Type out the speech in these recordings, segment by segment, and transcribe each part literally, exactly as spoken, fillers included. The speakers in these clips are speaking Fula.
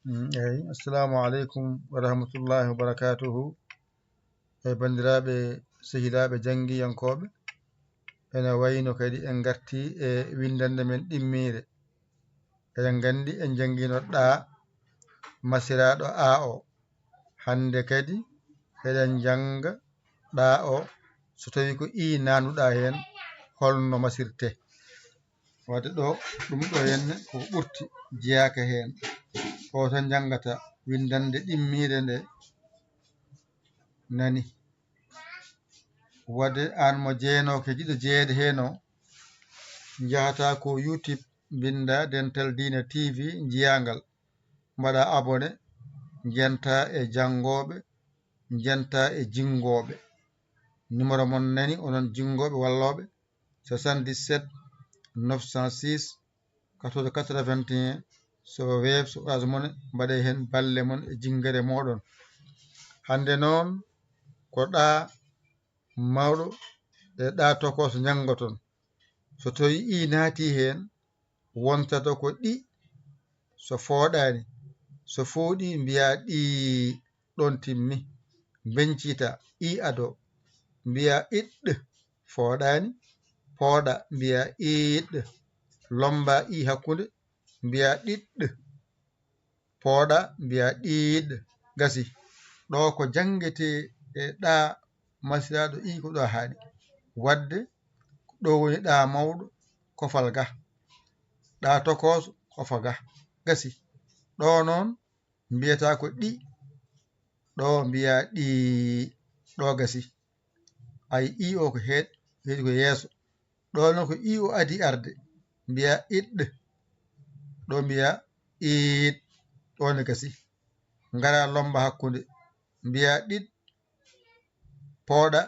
Mm, eyi, assalamu aleykum wa rahmatullahi wa barakatuhu. E banndiraaɓe, sehilaaɓe janngiyankooɓe, ene wayno kadi en ngartii e winndannde men ɗimmiire. Eɗen nganndi en njanngiino ɗa masiraaɗo a o. Hannde kadi eɗen njannga ɗa o, so tawii ko i naanduɗa heen, holno masirtee. Wadde ɗo, ɗum ɗo henne koko ɓurti jeyaaka heen. O tan njanngata winndannde ɗimmiire nde nani. Wadde aan mo jeenooke jiɗo jeyeede heen o, njahata ko YouTube, mbinnda Dental Diine T V, njiyaa ngal. Mbaɗa abonné, njenta e janngooɓe, njenta e jinngooɓe. Numéro mon nani, onon jinngooɓe wallooɓe, soixante-dix-sept neuf cent six quatorze quatre-vingt-un, so Wave, so Orange Money, mbaɗee heen balle mon e jinngere mooɗon. Hannde noon ko ɗa mawɗo e ɗa tokooso njanngoton. So tawii i naati heen, wontata ko ɗi, so fooɗaani. So fooɗi, mbiyaa ɗi, ɗoon timmi. Mbeñcita, i ado, mbiyaa iɗ, fooɗaani. Pooɗa, mbiyaa iɗ. Lommba i hakkunde, mbiyaa ɗiɗ. Pooɗa, mbiyaa ɗiiɗ, gasi. Ɗo ko janngetee e ɗa masiraaɗo i, ko ɗo haaɗi. Wadde ɗo woni ɗa mawɗo, kofal ga. Ɗa tokooso, kofa ga. Gasi. Ɗo noon mbiyata ko ɗi, ɗo mbiyaa ɗi, ɗo gasi. Ay, i o ko heed, heedi ko yeeso. Ɗo noon ko i o adi arde, mbiyaa iɗ. Ɗo mbiyaa iiɗ, ɗo ne gasi. Ngara lommba hakkunde, mbiyaa ɗiɗ, pooɗa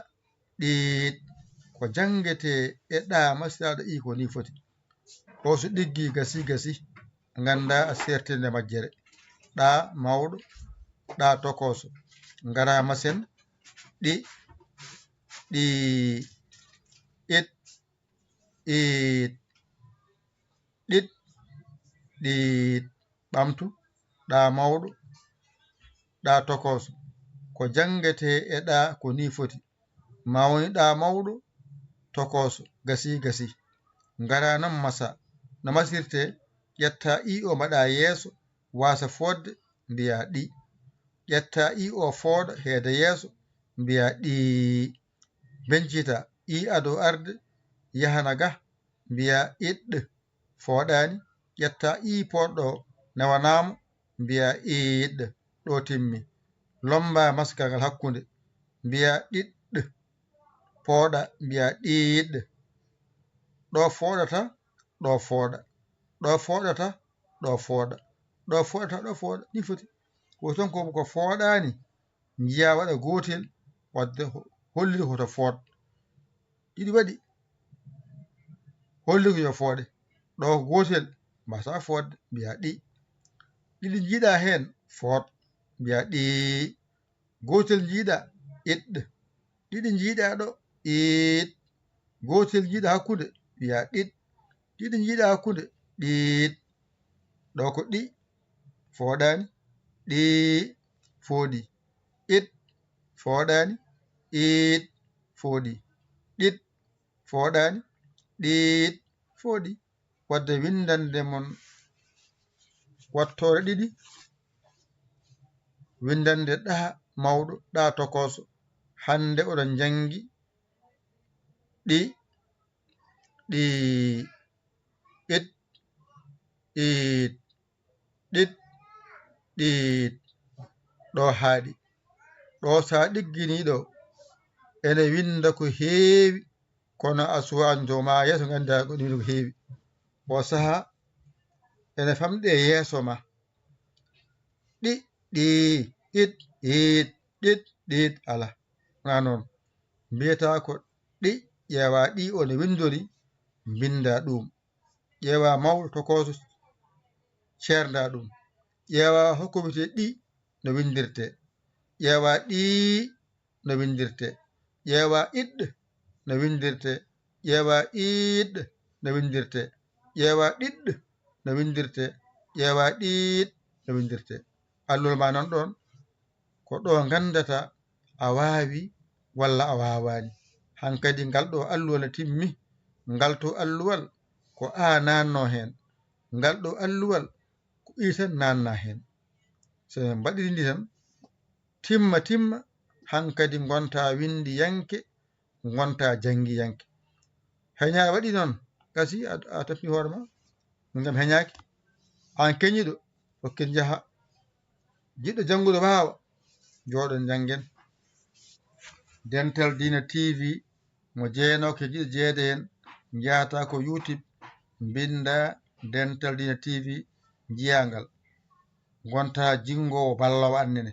ɗiiɗ. Ko janngetee e ɗa masiraaɗo i ko ni foti. O so ɗiggi gasi gasi, ngannda a sertinde majjere. Ɗa mawɗo, ɗa tokooso. Ngara masen, ɗi, ɗi, iɗ, iiɗ, ɗiɗ, ɗiiɗ. Ɓamtu, ɗa mawɗo, ɗa tokooso. Ko janngetee e ɗa ko ni foti. Ma woni ɗa mawɗo, tokooso, gasi gasi. Ngara noon masa. No masirtee, ƴetta i o mbaɗa yeeso, waasa fooɗde, mbiyaa ɗi. Ƴetta i o fooɗa heeda yeeso, mbiyaa ɗi. Mbeñcita i ado arde, yahana ga, mbiyaa iɗ. Fooɗaani, ƴetta i pooɗɗo o, nawana mo, mbiyaa iiɗ, ɗo timmi. Lommba maska ngal hakkunde, mbiyaa ɗiɗ. Pooɗa, mbiyaa ɗiiɗ. Ɗo fooɗata, ɗo fooɗa. Ɗo fooɗata, ɗo fooɗa. Ɗo fooɗata, ɗo fooɗa. Ni foti. Ko ton ko, ko fooɗaani, njiyaa waɗa gootel, wadde ho-, holliri hoto fooɗ. Ɗiɗi waɗi, holliri ko yo fooɗe. Ɗo ko gootel, mbasa fooɗde, mbiyaa ɗi. Ɗiɗi njiiɗa heen, fooɗ, mbiyaa ɗi. Gootel njiiɗa, iɗ. Ɗiɗi njiiɗa ɗo, iiɗ. Gootel njiiɗa hakkunde, mbiyaa ɗiɗ. Ɗiɗi njiiɗa hakkunde, ɗiiɗ. Ɗo ko ɗi, fooɗaani, ɗi, fooɗi. Iɗ, fooɗaani, iiɗ, fooɗi. Ɗiɗ, fooɗaani, ɗiiɗ, fooɗi. Wadde winndannde mon wattoore ɗiɗi, winndannde ɗa mawɗo, ɗa tokooso. Hannde oɗon njanngi ɗi, ɗi, iɗ, iiɗ, ɗiɗ, ɗiiɗ. Ɗo haaɗi. Ɗo so a ɗigginii ɗo, ene winnda ko heewi, kono a suwaani to ma yeeso, ngannda ko ɗum ko heewi. O sahaa ene famɗi e yeeso ma. Ɗi, ɗi, iɗ, iiɗ, ɗiɗ, ɗiiɗ, alaa. Wonaa noon. Mbiyata ko ɗi, ƴeewa ɗi o no winndori, mbinnda ɗum. Ƴeewa mawɗo tokooso, ceernda ɗum. Ƴeewa hokko wiyetee ɗi no winndirtee. Ƴeewa ɗi no winndirtee. Ƴeewa iɗ no winndirtee. Ƴeewa iiɗ no winndirtee. Ƴeewa ɗiɗ no winndirtee. Ƴeewa ɗiiɗ no winndirtee. Alluwal ma nan ɗoon, ko ɗo nganndata a waawi walla a waawaani. Hankadi ngal ɗo alluwal ne timmi, ngal to alluwal ko a naanno heen, ngal ɗo alluwal ko i tan naanna heen. So en mbaɗiri ndi tan, timma timma, hankadi ngonta winndiyanke, ngonta janngiyanke. Heña waɗi noon, gasi a, a tampi hoore ma, min kam heñaaki. Aan keñiiɗo, hokkin njaha. Jiɗɗo janngude waawa, jooɗon njanngen. Dental Diina T V, mo jeenooke jiɗo jeyeede heen, njahata ko YouTube, mbinnda Dental Diina T V, njiyaa ngal. Ngonta jinngoowo balloowo annene.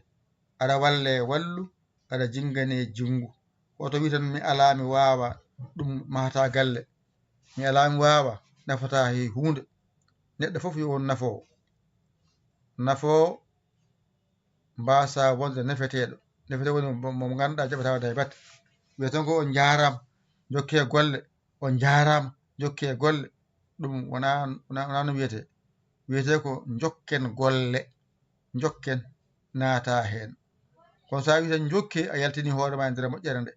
Aɗa walle wallu, aɗa jinngane jinngu. Hoto wi tan mi alaa mi waawa, ɗum mahata galle. Mi alaa mi waawa, nafata hay huunde. Neɗɗo fof yo won nafoowo. Nafoowo mbaasa wonde nefeteeɗo. Nefeteeɗo woni mo, mo ngannduɗaa jaɓataa waɗde hay batte. Wiyeten ko on njaaraama, njokkee golle, on njaaraama, njokkee golle. Ɗum wonaa, wonaa, wonaa no wiyetee. Wiyetee ko njokken golle, njokken, naata heen. Kono so a wii tan njokkee, a yaltini hoore ma e nder moƴƴere nde.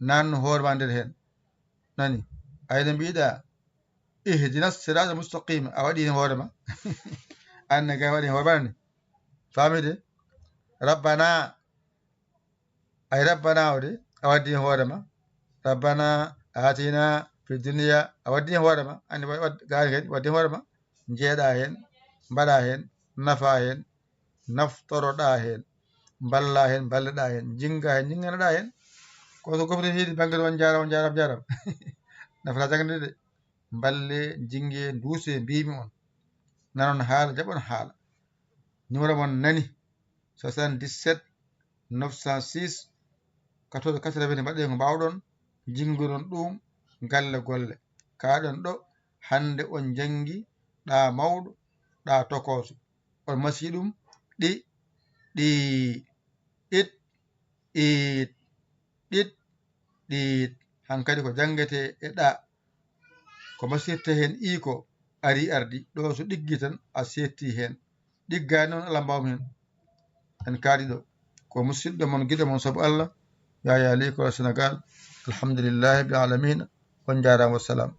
Naannu hoore ma nder heen. Nani? Ay no mbiɗa, ihdina sirata mustaqima, a waɗi heen hoore ma. Aan ne kay a waɗi heen hoore ma ni. Faamide? Rabbana, ay rabbana o de, a waddi heen hoore ma. Rabbana atina fi dunya, a waddi heen hoore ma. Anndi wa-, wad-, gaari kadi waddi heen hoore ma. Njeeɗa heen, mbaɗa heen, nafa heen, naftoroɗa heen, mballa heen, mballeɗa heen, jinnga heen, jinnganoɗa heen. Ko so gomɗin heedi bannge on njaaraama, on njaaraama, njaaraama. Nafata jangde de. Mballe, jinnge, nduuse, mbiimi on. Nanon haala, jaɓon haala. Numéro mon nani, soixante-dix-sept neuf cent six quatorze quatre-vingts, mbaɗen ko mbaawɗon, jinngoɗon ɗum galle golle. Kaaɗon ɗo, hannde on njanngi ɗa mawɗo, ɗa tokooso. On masi ɗum, ɗi, ɗi, it, it, ɗit, ɗiit. Hankadi ko janngetee e ɗa. Ko masirte heen ii ko ari ardi, ɗo so ɗiggi tan a seetti heen. Ɗiggaani noon alaa mbaawmi heen. En kaadi ɗo. Ko musidɗo mon, giɗo mon sabu Allah, Yaya Likolo Senegal. Alhamdulillahi rabbil alamina. On njaaraama, wassalam.